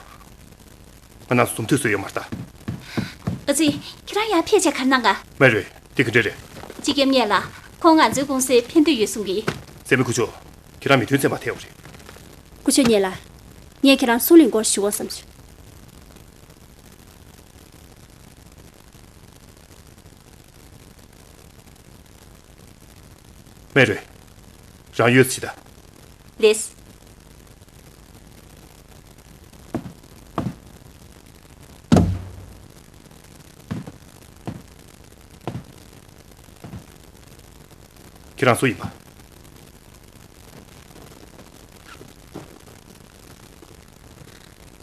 ང་རང་ཚོ་འཛོམས་འདུ་བཟོས་ཡོད་མ་རེད་ད། ཨ་ཙི། ཁྱེད་རང་ཡར་ཕེབས་བྱས་ག་རེ་གནང་ག་མེ་རོ། འདི་ག་འདྲ་རེད། སྤྱི་ཁྱབ་མཉེས་ལགས། ཁོང་ང་ཚོའི་ཀུང་སིར་ཕན་འདོད་ཡོད་གསུང་གི། སྲས་མོ་སྐུ་ཞབས། ཁྱེད་རང་མི་མཐུན་རྐྱེན་མ་ཐེབས་པ་རེད། སྐུ་ཞབས་མཉེས་ལགས། ངས་ཁྱེད་རང་སུའུ་ལིན་སྐོར་ཞུ་དགོས་བསམ་བྱུང་། མེ་རོ། རང་ཡོད་ཟེར་ད། ལེས། ཁྱེད་རང་སུ་ཡིན་པ།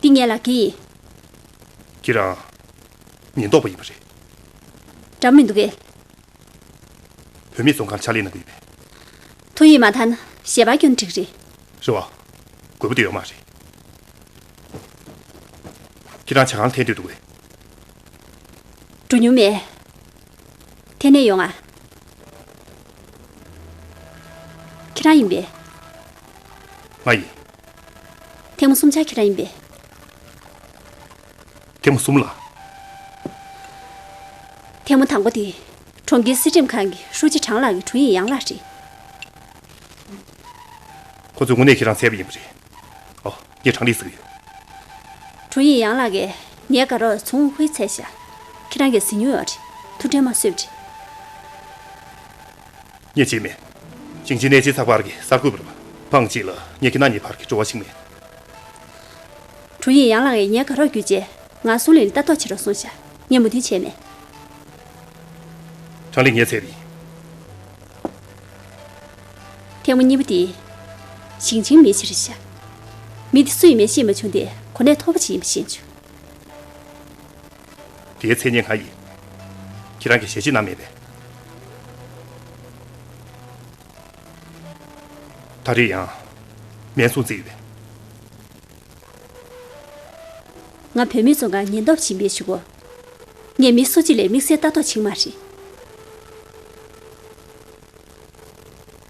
འདི་ངའི་ལག་འཁྱེར་ཡིན། ཁྱེད་རང་ཉེན་རྟོག་པ་ཡིན་པ་རེད། འདྲ་མི་འདུག་གས། བུད་མེད་བཙོན་ཁང་ལ་ཕྱག་ལས་གནང་གི་ཡོད་པས། ཐོ་ཡིག་མ་དག་ན་ཞལ་པར་བསྐྱོན་འགྲིག་རེད། རེད་བ། དགོས་པ་དེ་ཡོད་མ་རེད། ཁྱེད་རང་ཇ་ཁང་ལ་འཐེན་འདོད་འདུག་གས། འགྲོ་མྱོང་མེད། འཐེན་ནས་ཡོང་ང་། ཁྱེད་རང་ཡིན་པས། ང་ཡིན། ཐེངས་མ་གསུམ་ཆར་ཁྱེད་རང་ཡིན་པས། ཐེངས་མ་གསུམ་ལ། ཐེངས་མ་དང་པོ་དེ། གྲོང་ཁྱེར་སྲིད་ཁྲིམས་ཁང་གི་ཧྲུའུ་ཅི་ཁྲང་ལགས་ཀྱི་དྲུང་ཡིག་ཡང་ལགས་རེད། ཁོ་ཚོས་དངོས་གནས་ཁྱེད་རང་བཙལ་བ་ཡིན་པ་རེད། ཨོ། ངས་ཁྲང་ལི་ཟེར་གྱི་ཡོད། དྲུང་ཡིག་ཡང་ལགས་ཀྱིས་ངའི་དགའ་རོགས་ཚུང་ཧུའེ་བཙལ་ཤག་ཁྱེད་རང་གིས་གཟིགས་མྱོང་ཡོད་རེད། ཐུགས་ཕྲན་མ་གསོས་པ་རེད། ངས་བརྗེད་མེད། ཅིང་ཅི་གནས་ཆེན་ཚགས་པར་གྱི་གསར་འགོད་པ་རེད་པ། ཕངས་གཅིག་ལ་ངས་ཁྱེད་རྣམ་གཉིས་བར་གྱི་འབྲེལ་བ་ཞིག་མེད། དྲུང་ཡིག་ཡང་ལགས་ཀྱིས་ངའི་དགའ་རོགས་བརྒྱུད་བྱས་ང་སུའུ་ལིན་ལ་ལྟ་རྟོག་བྱེད་རོགས་གསུངས་ཤག་ངས་མོས་མཐུན་བྱས་མེད། ཁྲང་ལི་ངས་བཙལ་བ་ཡིན། ཐེངས་མ་གཉིས་པ་དེ། ཞིང་ཆེན་མི་ཞིག་རེད་ཤག་མི་དེ་སུ་ཡིན་མིན་ཤེས་མ་བྱུང་སྟེ་གོ་གནས་མཐོ་པོ་ཞིག་ཡིན་པ་ཤེས་བྱུང་། དེའི་མཚན་སྙན་ང་ཡིན། ཁྱེད་རང་གིས་ཞལ་བཞེས་གནང་མེད་པས། ད་རེས་ཡང་སྨན་སྲུང་བཙལ་ཡོད་པས། ང་བུད་མེད་བཙོན་ཁང་ཉེན་རྟོག་པ་ཡིན་པའི་གཞུག་གུ། ངས་མི་སུ་གཅིག་ལ་དམིགས་བསལ་ལྟ་རྟོག་བྱེད་ཀྱི་མ་རེད།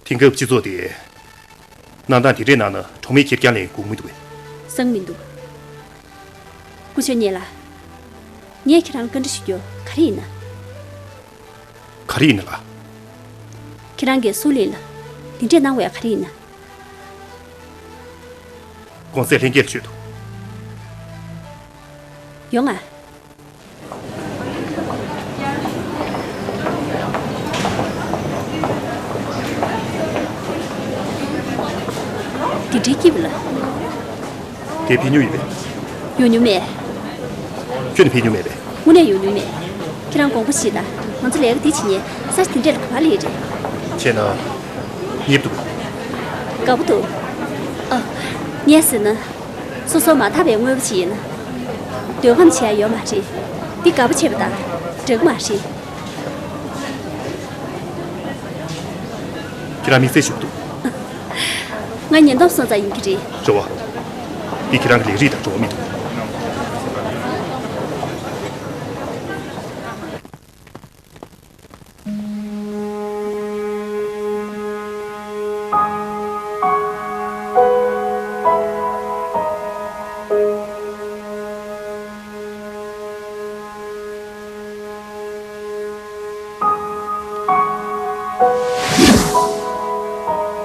དེང་སྐབས་སྤྱི་ཚོགས་དེ། གནས་སྟངས་དེ་འདྲའི་ནང་ན་གྲོགས་མེད་ཁེར་རྐྱང་ལ་སྒུག་མི་འདུག་གས། བཟང་མི་འདུག་སྐུ་ཞབས་མཉེས་ལགས། ངས་ཁྱེད་རང་ལ་བཀའ་འདྲི་ཞུ་རྒྱུ་ག་རེ་ཡིན་ན། ག་རེ་ཡིན་ན་ལགས། ཁྱེད་རང་གིས་སུའུ་ལིན་ལ་འདི་འདྲས་གནང་བ་ག་རེ་ཡིན་ན། གོང་ཚད་ལྷན་རྒྱས་ལ་བཅོལ་འདུག་ཡོང་ང་། འདི་འདྲའི་སྐྱིད་པ་ལ། དེ་ཕེབས་མྱོང་ཡོད་པས། ཡོང་མྱོང་མེད། ཁྱོད་ནི་ཕེབས་མྱོང་མེད་པས། དངོས་གནས་ཡོང་མྱོང་མེད། ཁྱེད་རང་དགོངས་པ་བཞེས་དང་། ང་ཚོ་ལས་ཀ་འདི་བྱེད་མཁན་ས་ཆ་འདི་འདྲས་ལ་ག་པར་སླེབས་རེད། བྱས་ན། ཉེབ་འདུག་དགའ་པོ་འདུག་ཨ། ངས་ཟེར་ན། སོ་སོ་མ་དག་པའི་དངོས་པོ་ཅིག་ཡིན་ན། འདོད་རྔམ་བྱེད་ཡ་ཡོད་མ་རེད། འདི་དགའ་པོ་བྱེད་པ་དང་འདྲ་གི་མ་རེད། ཁྱེད་རང་དམིགས་བསལ་ཞིག་འདུག་ང་ཉེན་རྟོག་སོང་ཙང་ཡིན་གྱི་རེད། རེད་བ། འདི་ཁྱེད་རང་གི་ལས་རིགས་དང་འགྲོ་བ་མི་འདུག་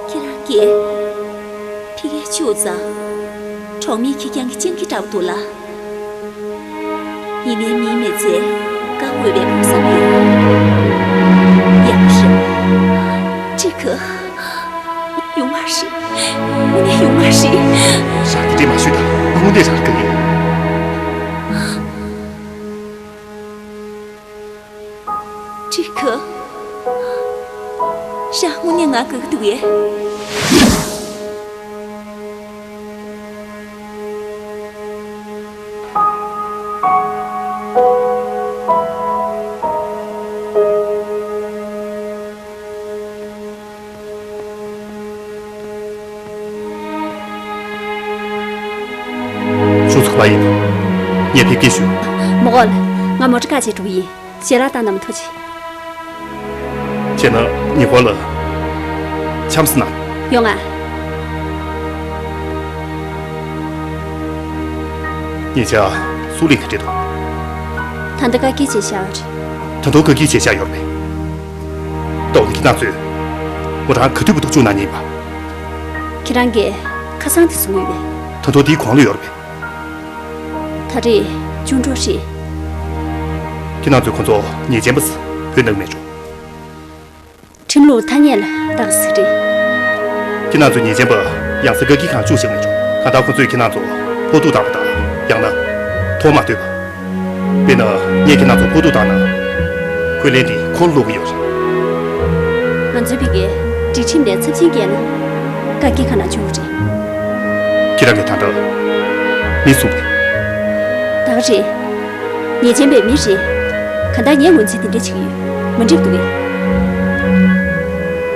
ཁྱེད་རང་གིས་ཕ་གིར་ཆུག་ཙང་། གྲོགས་མེད་ཁེར་རྐྱང་གི་སྤྱང་ཀི་འདྲ་པོ་འདུག་ལ། ཡིན་ནའི་མིའི་མི་ཚེ་བཀག་འོས་པའི་ཕུགས་བསམ་ཡོད། ཡག་པོ་རེད། ཀྲི་ཁ། ཡོང་མ་རེད། དངོས་གནས་ཡོང་མ་རེད། ཞག་དེ་འདྲས་མ་ཤོད་དང་། དངོས་གནས་རང་དགའ་གི། ཀྲི་ཁ། ཞག་དངོས་གནས་ང་དགའ་གི་འདུག་གས། ཆུ་ཚོད་ག་པར་ཡིན་ནམ། ངས་ཕེབས་སྐད་ཞུ། མ་དགོས་ལགས། ང་མོ་ཊ་བཀག་བྱས་འགྲོ་གི་ཡིན། ཞལ་ལག་བཏང་གནང་མ་ཐུགས་རྗེ། བྱས་ན་ཉེ་འཁོར་ལ་འཆམ་ས་གནང་། ཡོང་ང་། ཉེ་ཆར་ སུའུ་ལིང་ག་འདྲས་འདུག་ད་ལྟ་བཀག་སྐྱིལ་བྱས་བཞག་ཡོད་རེད། ད་དུང་བཀག་སྐྱིལ་བྱས་བཞག་ཡོད་རེད་པས། ད་འོ་ན་ཁྱེད་རང་ཚོས་མོ་རང་ག་དུས་བར་དུ་བཅུག་གནང་མཁན་ཡིན་པ། ཁྱེད་རང་གིས་ཁ་སང་དེ་གསུངས་ཡོད་པས། ད་དུང་དེའི་གོང་ལ་ཡོད་རེད་པས། ད་རེས་བཅུག་འགྲོ་རེད། ཁྱེད་རང་ཚོས་ཁོ་ཚོ་ཉེས་ཅན་པ་ཟེར་བོས་གནང་མེད་འགྲོ། ཁྲིམས་ལུགས་ཐ་སྙད་ལ་བདག་ཟེར་རེད། ཁྱེད་རང་ཚོ་ཉེས་ཅན་པ་ཡང་སེ་བཀག་སྐྱིལ་ཁང་བཅུག་བཞག་མེད་འགྲོ། གང་ལྟར་ཁོ་ཚོས་ཁྱེད་རང་ཚོ་ཕོག་ཐུག་བཏང་བ་དང་ཡང་ན་ཐོག་མ་ཐོས་པ། དཔེར་ན་ངས་ཁྱེད་རང་ཚོ་ཕོག་ཐུག་བཏང་ན་ཁོའི་ལན་དེ་ཁོ་ལ་སློག་གི་ཡོད་རེད། ང་ཚོའི་བོད་སྐད་སྒྲིག་ཁྲིམས་ནས་ཚབས་ཆེན་བཀལ་ན་བཀག་སྐྱིལ་ཁང་ནང་བཅུག་རེད། ཁྱེད་རང་གིས་ད་ལྟ་མི་གསུངས་པས། བདག་རེད། ཉེས་ཅན་པའི་མི་རེད། གང་ལྟར་ངས་ངོས་འཛིན་དེ་འདྲ་བྱེད་ཀྱི་ཡོད། མ་འགྲིག་འདུག་གས།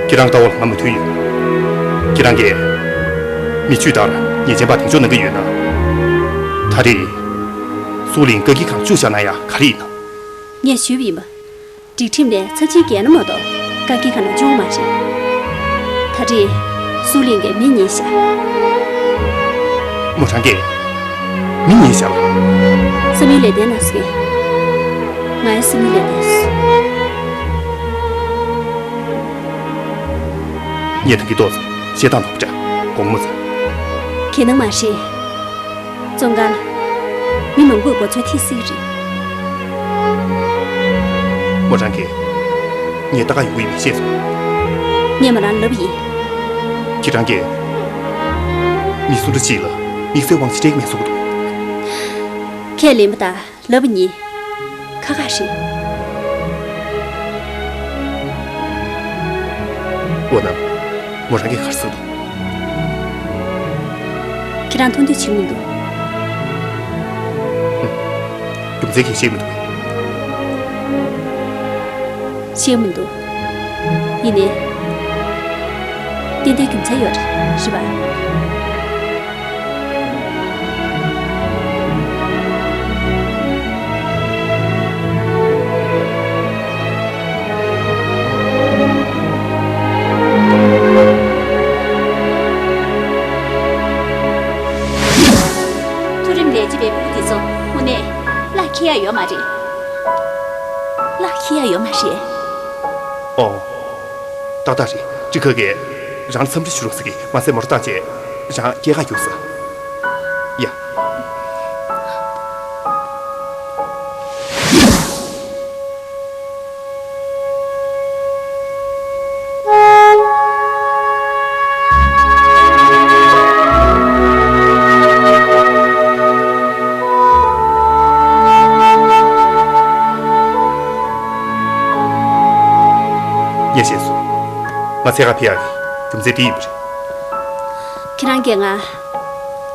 ཁྱེད་རང་ལྟ་བ་ལ་ང་མོས་མཐུན་ཡོད། ཁྱེད་རང་གིས་མི་ཆོས་ལྟར་ཉེས་ཅན་པ་འཛིན་སྐྱོང་གནང་གི་ཡོད་ན། ད་རེས་སུའུ་ལིང་བཀག་སྐྱིལ་ཁང་བཅུག་བཞག་ན་ཡང་ག་རེ་ཡིན་ནམ། ངས་ཞུས་པ་ཡིན་པ། སྒྲིག་ཁྲིམས་ནས་ཚབས་ཆེན་བཀལ་ན་མ་གཏོགས་བཀག་སྐྱིལ་ཁང་ནང་བཅུག་མ་རེད། ད་རེས་སུའུ་ལིང་གིས་མི་ཉེས་བཞག་མོ་རང་གིས་མི་ཉེས་བཞག་ལ། བསམ་ཡུལ་ལས་འདས་ན་སུ་གས། ང་ཡི་བསམ་ཡུལ་ལས་འདས་སོ། ངས་ད་གིན་ཏོག་ཙམ་བཤད་སྟངས་ནོར་བ་འདྲ་དགོངས་མོ་ཟེར། ཁྱེད་ནང་མ་ཤེས། བཙོན་ཁང་ལ་མི་མང་པོས་མགོ་ཚོས་ཐེབས་སྲིད་ཀྱི་རེད། མོ་རང་གིས་ངས་ལྟ་ག་ཡོང་གི་ཡིན་པས་ཤེས་སོང་། ངས་མོ་རང་ལབ་པ་ཡིན། ཁྱེད་རང་གིས་མི་སུ་འདྲ་ཅིག་ལ་དམིགས་བསལ་དབང་ཆ་སྤྲད་ཀྱི་མེད་གསུངས་འདུག་ཁས་ལེན་པ་དང་ལབ་པ་གཉིས་ཁ་ཁ་རེད། འོ་ན་མོ་རང་གིས་ག་རེ་ཟེར་འདུག་ཁྱེད་རང་མཐོང་འདོད་བྱེད་མི་འདུག་རྒྱུ་མཚན་གྱིས་ཤེས་མི་འདུག་ཤེས་མི་འདུག་ཡིན་ནའི། ཏན་ཏན་རྒྱུ་མཚན་ཡོད་རེད་པ། མཐོ་རིམ་ལས་བྱེད་པའི་ཕྲུ་གུ་དེ་ཚོ་དངོས་གནས་གླགས་འཁེལ་ཡ་ཡོད་མ་རེད། གླགས་འཁེལ་ཡ་ཡོད་མ་རེད། ཨོ། ཏག་ཏག་རེད། ཀྲི་ཁ་གིས་རང་ལ་འཚམས་འདྲི་ཞུ་རོགས་ཟེར་གི་མ་ཟད་མོ་ཊ་བཏང་བྱས་རང་སྐྱེལ་ག་རྒྱུགས་ས། ཡ། ངས་ཤེས་སོང་། ང་འཚོལ་ག་ཕེབས་ཡག་གི་རྒྱུ་མཚན་དེ་ཡིན་པ་རེད། ཁྱེད་རང་གིས་ང་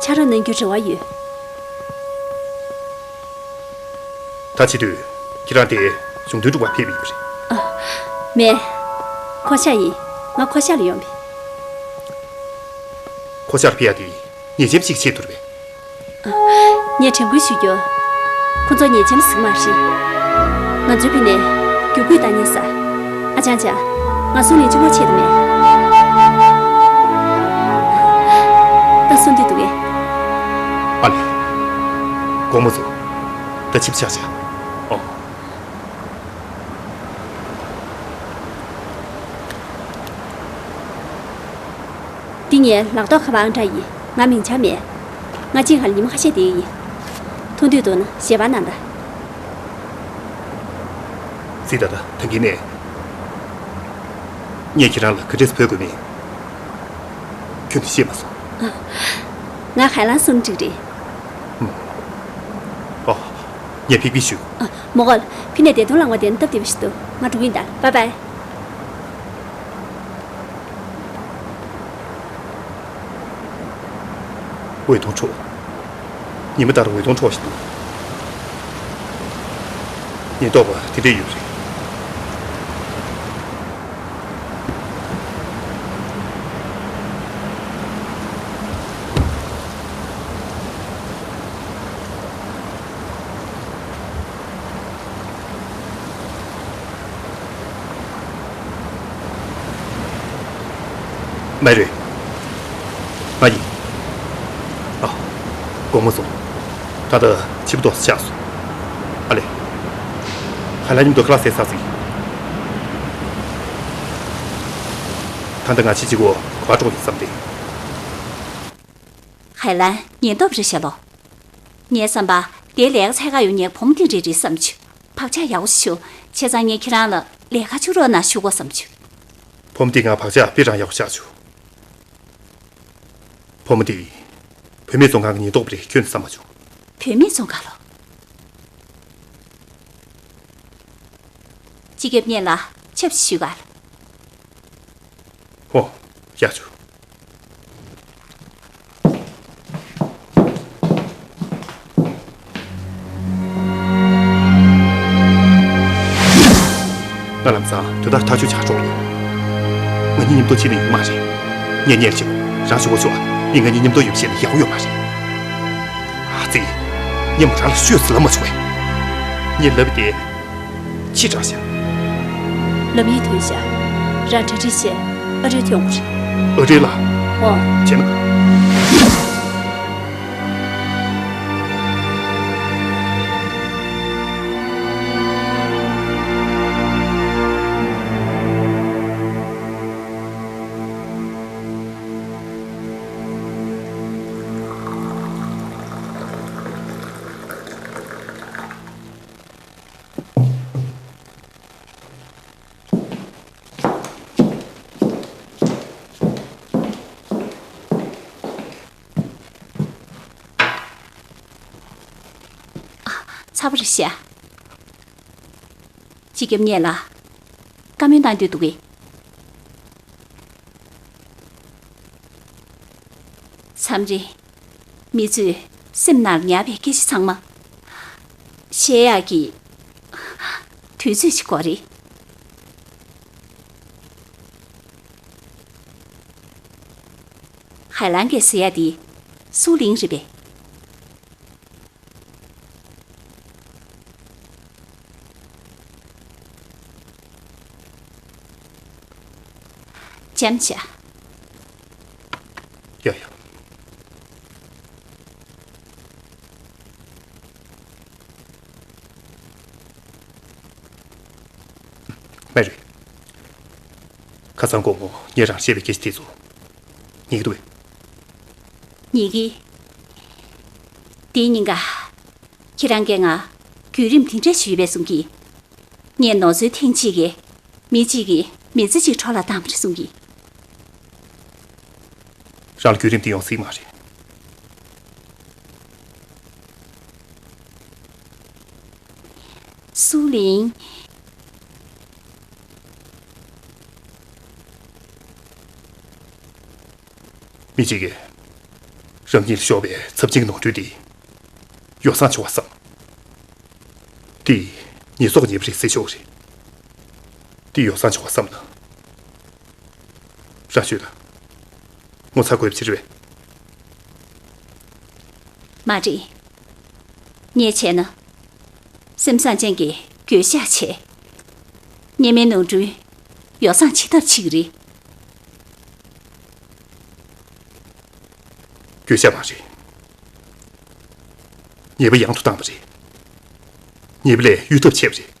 ཕྱག་རོགས་གནང་རྒྱུའི་རེ་བ་ཡོད། ད་བྱེད་དུས་ཁྱེད་རང་དེ་གཞུང་དོན་སྒྲུབ་པར་ཕེབས་པ་ཡིན་པ་རེད། ཨ། མེད། ཁོ་ཤ་ཡིན། ང་ཁོ་ཤ་ལ་ཡོང་པས། ཁོ་ཤར་ཕེབས་ཡག་དེ་ཉེས་ཅན་ཞིག་ཆེད་དུ་རེད་པས། ངས་དྲན་སྐུལ་ཞུ་རྒྱུ། ཁོ་ཚོ་ཉེས་ཅན་ཟིག་མ་རེད། ང་ཚོའི་བུ་ནས་རྒྱུ་སྤུས་བཏང་ཉན་ས། ཨ་ཅང་ཅང་། ང་སོང་ནས་གཅིག་པོ་ཆེད་དུ་མེད། ད་སོང་དུས་འདུག་གས། ཨ་ལས། དགོང་མོ་ཚོ། ད་ཆིབས་ཆག་བྱ། ཨོ། འདི་ངའི་ལག་ཐོག་ཁ་པར་ཨང་གྲངས་ཡིན། ང་མིང་ཆགས་མེད། ང་གཅིག་ཁར་ཉི་མ་ཁ་ཤས་བསྡད་ཀྱི་ཡིན། མཐོང་འདོད་འདུག་ན་ཞལ་པར་གནང་དང་། སི་ཏཱ་ཏཱ། ད་གིན་ནས་ངས་ཁྱེད་རང་ལ་ག་འདྲས་འབོད་དགོས་མིན་ཁྱོན་ནས་ཤེས་མ་སོང་། ང་ག་ལ་སོང་འགྲིག་རེད། ཨོ། ངས་ཕིག་ཕིག་ཞུ། ཨ། མོ་གོལ། ཕི་ནས་བདེ་སྟོང་ལང་བ་དེ་ནི་སྟབས་བདེ་པོ་ཞིག་འདུག་ང་འགྲོ་གི་ཡིན་ད། བཱའི་བཱའི། འོད་སྟོང་འཕྲོ། ཉི་མ་ལྟར་འོད་སྟོང་འཕྲོ་བཞིན་འདུག་ཉེན་རྟོག་པ་དེ་འདྲས་ཡོད་རེད། མེ་རི། ང་ཡིན། ཨ། དགོང་མོ་བཟང་། ད་ལྟ་ཕྱི་པོ་ཏོག་ཙམ་ཆགས་སོང་། ཨ་ལེ། ཧའེ་ལན་མཉམ་དུ་ཁ་ལག་ཟས་ཚར་ཟིག་ད་ལྟ་ང་ཆེ་གཅིག་པོ་ག་པར་འགྲོ་གི་བསམ་སྟེ། ཧའེ་ལན་ཉེན་རྟོག་པ་རེད་ཤག་ལོ། ངའི་བསམ་པ་དེ་ལས་ཀ་འཚོལ་ག་ཡོང་མཁན་བུ་མོ་དེ་འདྲ་རེད་བསམ་བྱུང་། བག་ཆགས་ཡག་པོ་ཞིག་བྱུང་། བྱས་ཙང་ངས་ཁྱེད་རང་ལ་ལས་ཀ་བྱེད་རོགས་གནང་ཞུ་དགོས་བསམ་བྱུང་། བུ་མོ་དེ་ང་བག་ཆགས་དཔེ་རང་ཡག་པོ་ཆགས་བྱུང་། བུ་མོ་དེ་བུད་མེད་བཙོན་ཁང་གི་ཉེན་རྟོག་པ་རེད་ཁྱོན་ནས་བསམ་མ་བྱུང་། བུད་མེད་བཙོན་ཁང་ལོ། སྤྱི་ཁྱབ་བརྙན་ལ་ཆབ་ཞུས་ག་ལ། ཧོ། ཡག་བྱུང་། ང་ལམ་སང་དོན་དག་ཐག་གཅོད་བྱ་གྲོགས་ཡིན། ང་གཉིས་མཉམ་དུ་ཕྱིན་ན་ཡོང་མ་རེད། ངས་ཉལ་ཆེ་རང་ཞུ་བ་ཞུ་ཨ། ངས་ང་གཉིས་མཉམ་དུ་ཡོང་བཤད་ན་ཡག་ཡོད་མ་རེད། ཨ་ཙི། ངས་མོ་རང་ལ་ཤོད་ཟེར་ལབ་མ་བྱུང་བས། ངས་ལབ་པ་དེ། ཕྱི་དྲགས་ཤག་ལམ་ཡིག་ཐོན་ཤག་རང་གྲ་སྒྲིག་བྱས། ཨ་རིར་ཐོན་དགོས་རེད། ཨ་རི་ལ། ཨོ། བྱས་ན། ཚ་པོ་རེད་ཤག་སྤྱི་ཁྱབ་བརྙན་ལ་བཀའ་མོལ་གནང་འདོད་འདུག་གས། མཚམས་རེ། མི་ཚོས་སེམས་ནང་ཉར་བའི་སྐད་ཆ་ཚང་མ་བཤད་ཡག་གི་དུས་ཚོད་ཅིག་དགོས་རེད། ཧའེ་ལན་གྱིས་ཟེར་ཡག་དེ་སུའུ་ལིང་རེད་པས། འཇམ་བྱ། ཡ་ཡ། མེ་རི། ཁ་སང་དགོང་མོ་ངས་རང་བཤད་པའི་སྐད་ཆ་དེ་ཚོ། ཉན་གྱི་འདུག་གས། ཉན་གྱི། དེའི་ཉིན་ཀ། ཁྱེད་རང་གིས་ང་བརྒྱུད་རིམ་དེ་འདྲ་ཞུས་པས་གསུང་གི། ངས་ནོར་འཛོལ་ཐེངས་གཅིག་གིས་མི་གཅིག་གི་མི་ཚེ་གཅིག་འཕྲོ་བརླག་བཏང་བ་རེད་གསུང་གི། རང་ལ་བརྒྱུད་རིམ་དེ་ཡོང་སྲིད་མ་རེད། སུའུ་ལིང་། མི་གཅིག་གིས་རང་ཉིད་ལ་ཤོར་བའི་ཚབས་ཆེན་གྱི་ནོར་འཁྲུལ་དེ་ཡོ་བསྲང་བྱུང་བ་བསམ། དེ་ཉེས་གསོག་ཉེས་པ་རེད་ཟེར་ཤོག་རེད། དེ་ཡོ་བསྲང་བྱུང་བ་བསམ་ན། རང་ཤོད་དང་། ངོ་ཚ་དགོས་པ་ཅི་རེད་པས། མ་རེད། ངས་བྱས་ན། སེམས་བཟང་ཅན་གྱིས་འགྱོད་བཤགས་བྱས། སྔོན་མའི་ནོར་འཁྲུལ་ཡོ་བསྲང་བྱེད་ཐབས་བྱེད་ཀྱི་རེད། འགྱོད་བཤགས་མ་རེད། ཉེས་པ་ཡང་དུ་བཏང་བ་རེད། ཉེས་པ་ལས་གཡོལ་ཐབས་བྱས་པ་རེད།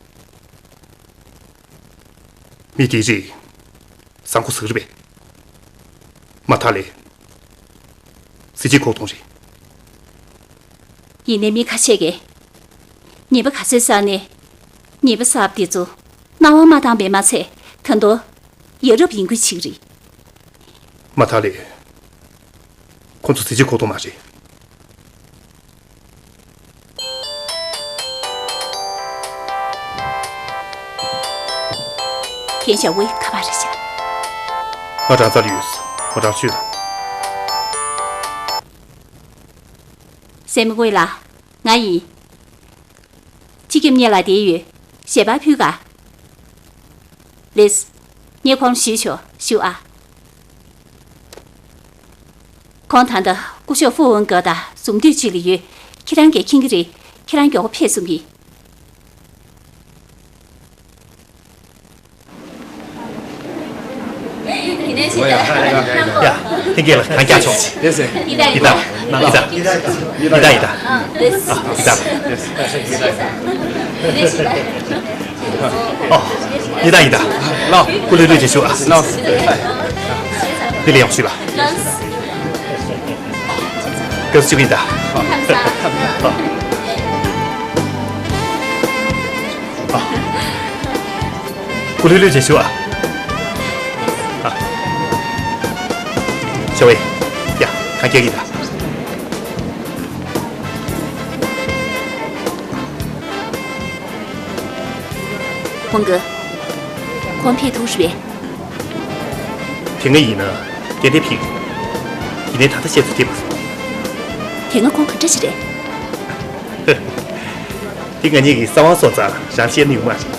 མི་དེའི་རིགས་བཟང་པོ་ཟིག་རེད་པས། མ་མཐའ་ལས། གཟི་བརྗིད་ཁོག་སྟོང་རེད། ཡིན་ནའི་མི་ཁ་ཤས་ཀྱིས་ཉེས་པ་ག་ཚོད་བསགས་ནའི། ཉེས་པ་བསགས་པ་དེ་ཚོ་སྣང་བ་མ་བཏང་བས་མ་ཚད་ད་དུང་ཡ་རབས་ཡིན་ཁུལ་བྱེད་ཀྱི་རེད། མ་མཐའ་ལས། ཁོ་ཚོ་གཟི་བརྗིད་ཁོག་སྟོང་མ་རེད། ཁྱེད་ཞྭ་དབུའི་ཁ་པར་རེད་ཤག་ང་རང་རྩར་ཡོད། ང་རང་ཤོད་དང་། སེམས་དགོས་ལ། ང་ཡིན། སྤྱི་ཁྱབ་བརྙན་ལ་བསྡད་ཡོད། ཞལ་པར་ཕུལ་ག་ལེས། ངས་ཁོང་ཞུས་ཆོག་ཞུ་ཨ། ཁོང་ད་ལྟ་སྐུ་ཞབས་ཧྥུ་ཝུན་དགའ་དང་འཛོམས་དུས་གཅིག་ལ་ཡོད། ཁྱེད་རང་གིས་མཁྱེན་གྱི་རེད། ཁྱེད་རང་མགྱོགས་པོ་ཕེབས་གསུང་གི། ཡ། ལྷན་རྒྱས་ལ་གང་རྒྱག་ཆོག་ཅིག་ཡི་དམ་ཡི་དམ་ཡི་དམ་ཡི་དམ་ཡི་དམ། ཡི་དམ་ཡི་དམ། སྐུ་ལུས་ལུས་བྱེད་ཤོག་ཨ། འདི་ལ་ཡོང་ཞུས་པ། སྐབས་སུ་བཅུག་གི་ཡི་དམ། སྐུ་ལྷོད་ལྷོད་བྱེད་ཤོག་ཨ། ཨ། ཞའོ་ཝེ། ཡ། གང་སྐྱེལ་གྱི་ད། ཧོང་གི། ཁོང་ཕེབས་ཐུབ་རེད་པས། དེ་སྔ་ཡིན་ན་གཏན་གཏན་ཕེབས། ཡིན་ནའི་ད་ལྟ་བཤད་ཚུལ་འགྲིག་མ་སོང་། དེ་སྔ་ཁོང་ག་འདྲ་ཞིག་རེད། འདི་ང་གཉིས་ཀྱི་གསང་བ་སོང་ཙང་རང་བཤད་ན་ཡོང་མ་རེད།